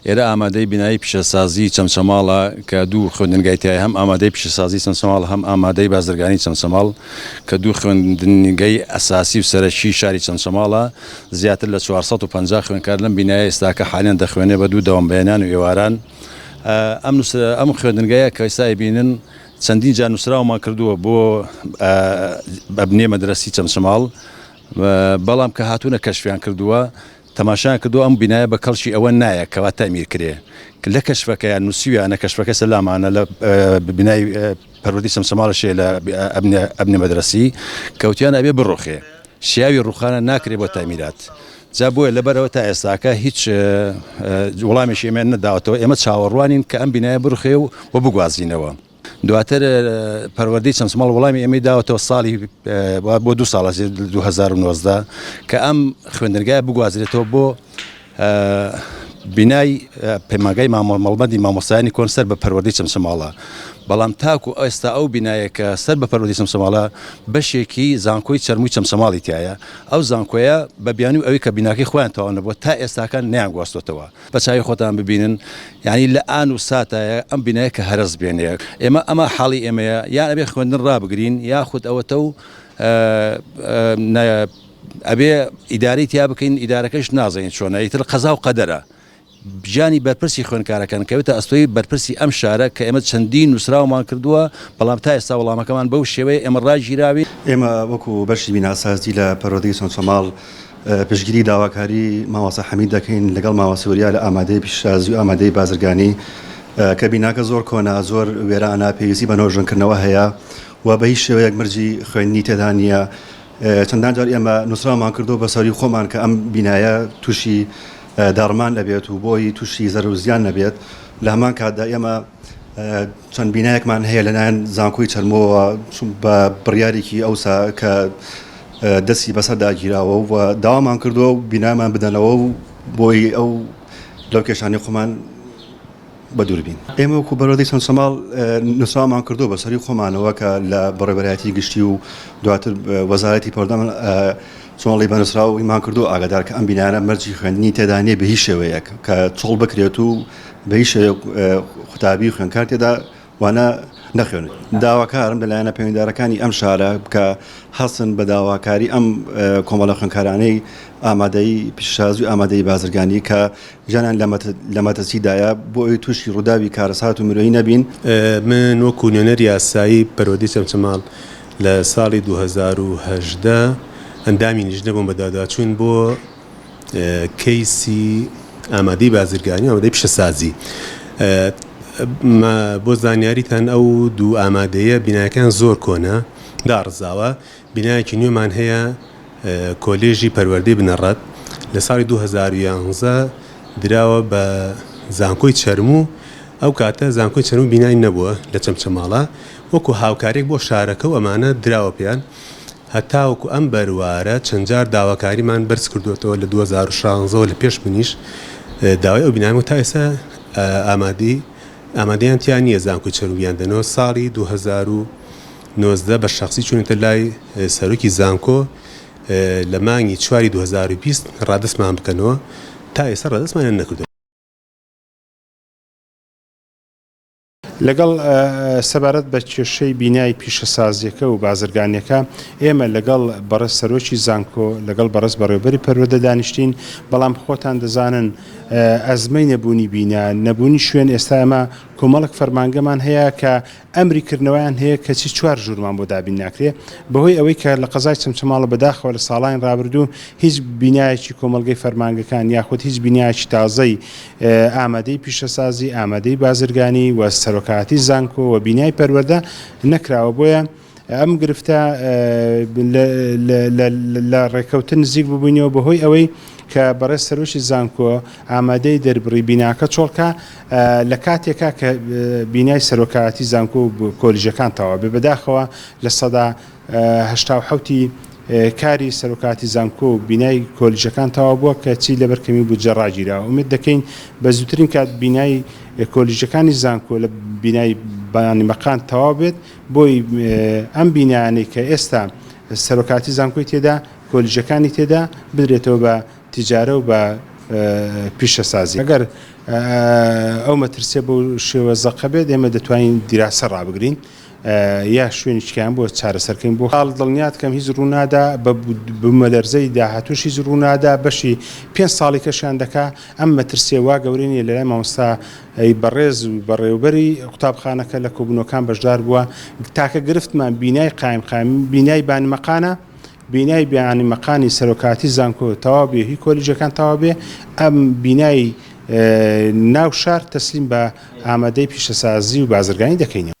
ئێرە ئامادەی بینایی پیشەسازی چەمچەماڵە کە دوو خوێندنگای تیایە هەم ئامادەی پیشەسازی چەمچەماڵ هەم ئامادەی بازرگانی چەمچەماڵ کە دوو خوێندنگەی ئەساسی و سەرەکی شاری چەمچەماڵە زیاتر لە 450 خوێندکار لەم بینایە ئێستاکە حالیان دەخوێنێ بە دوو دەوام بەیانیان و ئێواران ئەم ئەم خوێندنگەیە کە ئێستا ئەیبینن چەندین جار نووسراومان کردووە بۆ ئەبنیە مەدرەسی چەمچەماڵ بەڵام کە هاتوونە کەشفیان کردووە تەماشایان کردووە ئەم بینایە بە کەڵکی ئەوە نایە کەوا تەعمیر کرێ لە کەشفەکەیان نووسیویانە کەشفەکە سەلامانە لە بینای پەروەردەی چەمچەماڵش هەیە لە ئەبنی مەدرەسی کەوتیان ئەبێ بڕوخێ شیاوی ڕوخانە ناکرێ بۆ تەعمیرات جا بۆیە لەبەرەوە تا ئێستاکە هیچ وڵامێکی ئێمە نەداوەتەوە ئێمە چاوەڕوانین کە ئەم بینایە بڕوخێ و بگوازینەوە. دواتر پەروەردەی چەمچەماڵ وەڵامی ئێمەی داوەتەوە ساڵی بۆ دوو ساڵ 2019 کە ئەم خوێندنگایە بگوازرێتەوە بۆ بینای پەیمانگای مەڵبەندی مامۆستایانی کۆن سەر بە پەروەردەی چەمچەماڵە بەڵام تاکو ئێستا ئەو بینایە کە سەر بە پەروەردەی چەمچەماڵە بەشێکی زانکۆی چەرمووی چەمچەماڵی تایە ئەو زانکۆیە بە بیانوو ئەوی کە بیناکەی خۆیان تەواو نەبووە تا ئێستاکە نەیان گواستۆتەوە بە چاوی خۆتان ببینن یانی لە ئان و ساتایە ئەم بینایە کە هەرەس بێنێ ئێمە ئەمە حاڵی ئێمەیە یان ئەبێ خوێندن ڕابگرین یاخود ئەوەتە و ئەبێ ئیدارەی تیا بکەین ئیدارەکەش نازانین چۆنە ئیتر قەزا و قەدەرە گیانی بەرپرسی خوێندکارەکان کەوێتە ئەستۆی بەرپرسی ئەم شارە کە ئێمە چەندین نووسراومان کردووە بەڵام تا ئێستا وەڵامەکەمان بەو شێوەیە ئێمە ڕاگیراوین. ئێمە وەکو بەشی بیناسازی لە پەروەردەی چەمچەماڵ پشتگیری داواکاری مامۆستا حەمید دەکەین لەگەڵ مامۆستا وریا لە ئامادەی پیشەسازی و ئامادەی بازرگانی کە بیناکە زۆر کۆنە زۆر وێرانە پێویستی بە نۆژەنکردنەوە هەیە و بە هیچ شێوەیەک مەرجی خوێندنی تێدا نییە چەندان جار ئێمە نووسراومان کردو بە سەری خۆمان کە ئەم بینایە تووشی داڕمان نەبێت و بۆی تووشی زەرەر و زیان نەبێت لە هەمان کاتدا ئێمە چەند بینایەکمان هەیە لەلایەن زانکۆی چەرمۆوە بە بڕیارێکی ئەوسا کە دەستی بەسەردا گیراوە و داوامان کردووە و بینامان بدەنەوە و بۆی ئەو لەو کێشانەی خۆمان بە دوور بین. ئێمە وەکو بەرۆدەی چەمچەماڵ نووسراومان کردووە بە سەری خۆمانەوە کە لە بەڕێوەبەرایەتی گشتی و دواتر وەزارەتی پەروەردەمان چۆڵی بە نووسراویمان کردووە ئاگادار کە ئەم بینایانە مەرجی خوێندنی تێدا نییە بە هیچ شێوەیەک کە چۆڵ بکرێت و بە هیچ شێوەیەک قوتابی و خوێندکار تێدا وانە نەخوێنن. داواکارم لە لایەنە پەیوەندیدارەکانی ئەم شارە کە هەستن بە داواکاری ئەم کۆمەڵە خوێندکارانەی ئامادەیی پیشەسازی و ئامادەیی بازرگانی کە ژیانیان لە مەترسیدایە بۆ ئەوەی تووشی ڕووداوی کارەسات و مرۆیی نەبین. من وەکو نوێنەری یاسایی پەروەردەی چەمچەماڵ لە ساڵی 2018 ئەندامی لیژنە بووم بەدواداچوون بۆ کەیسی ئامادەی بازرگانی و ئامادەی پیشەسازی. بۆ زانیاریتان ئەو دوو ئامادەیە بینایەکان زۆر کۆنە داڕزاوە بینایەکی نوێمان هەیە کۆلێژی پەروەردەی بنەڕەت لە ساڵی 2011 دراوە بە زانکۆی چەرموو ئەو کاتە زانکۆی چەرموو بینای نەبووە لە چەمچەماڵە وەکو هاوکارێک بۆ شارەکە و ئەمانە دراوە پێیان هەتاوەکو ئەم بەروارە چەند جار داواکاریمان بەرز کردووەتەوە لە 2016 وە لە پێش منیش داوای ئەو بینایەم تا ئێستا ئامادەی ئامادەیان تیا نییە زانکۆی چەرموویان دەنەوە ساڵی 2019 بە شەخسی چوونەتە لای سەرۆکی زانکۆ لە مانگی چواری 2020 ڕادەستمان بکەنەوە تا ئێستا ڕادەستمانیان نەکردووە. لەگەڵ سەبارەت بە کێشەی بینای پیشەسازیەکە و بازرگانیەکە ئێمە لەگەڵ بەڕێز سەرۆکی زانکۆ لەگەڵ بەڕێز بەڕێوبەری پەروەردە دانیشتین بەڵام خۆتان دەزانن ئەزمەی نەبوونی بینا نەبوونی شوێن ئێستا ئێمە کۆمەڵک فەرمانگەمان هەیە کە ئەمری کردنەوەیان هەیە کەچی چوار ژوورمان بۆ دابین ناکرێ بەهۆی ئەوەی کە لە قەزای چەمچەماڵە بەداخەوە لە ساڵانی ڕابردوو هیچ بینایەکی کۆمەڵگەی فەرمانگەکان یاخود هیچ بینایەکی تازەی ئامادەی پیشەسازی، ئامادەی بازرگانی و سەرۆکایەتی زانکۆ و بینای پەروەردە نەکراوە، بۆیە ئەم گرفتە لە ڕێککەوتن نزیک ببووینەوە بەهۆی ئەوەی کە بەڕێز سەرۆکی زانکۆ ئامادەی دەربڕی بیناکە چۆڵکا لە کاتێکا کە بینای سەرۆکایەتی زانکۆ و کۆلیژەکان تەواو بێ بەداخەوە 87% ی کاری سەرۆکایەتی زانکۆ و بینای کۆلیژەکان تەواو بووە کەچی لەبەر کەمی بودجە ڕاگیراوە ئومێد دەکەین بە زووترین کات بینای کۆلیژەکانی زانکۆ لە بینای بانی مەقان تەواو بێت بۆی ئەم بینایانەی کە ئێستا سەرۆکایەتی زانکۆی تێدا کۆلیژەکانی تێدا بدرێتەوە بە تیجارە و بە. پیشەسازی. ئەگەر ئەو مەترسیە بەو شێوە زەقە بێت ئێمە دەتوانین دیراسە ڕابگرین یا شوێنیچکیان بۆ چارەسەرکەین بۆ خاڵ دڵنیات کەم هیچ ڕوونادا بە بومەلەرزەی داهاتووش هیچ ڕوونادا بەشی پێنج ساڵی کەشیان دەکا ئەم مەترسیە وا گەورەی نیە لەلای مامۆستا ی بەڕێز و بەڕێوبەری قوتابخانەکە لە کۆبوونەوەکان بەشدار بووە تاکە گرفتمان بینای قایمقامی بینای بانمەقانە بینای بانمەقانی سەرۆکایەتی زانکۆ تەواو بێ هی کۆلیژەکان تەواو بێ ئەم بینای ناو شار تەسلیم بە ئامادەی پیشەسازی و بازرگانی دەکەینەوە.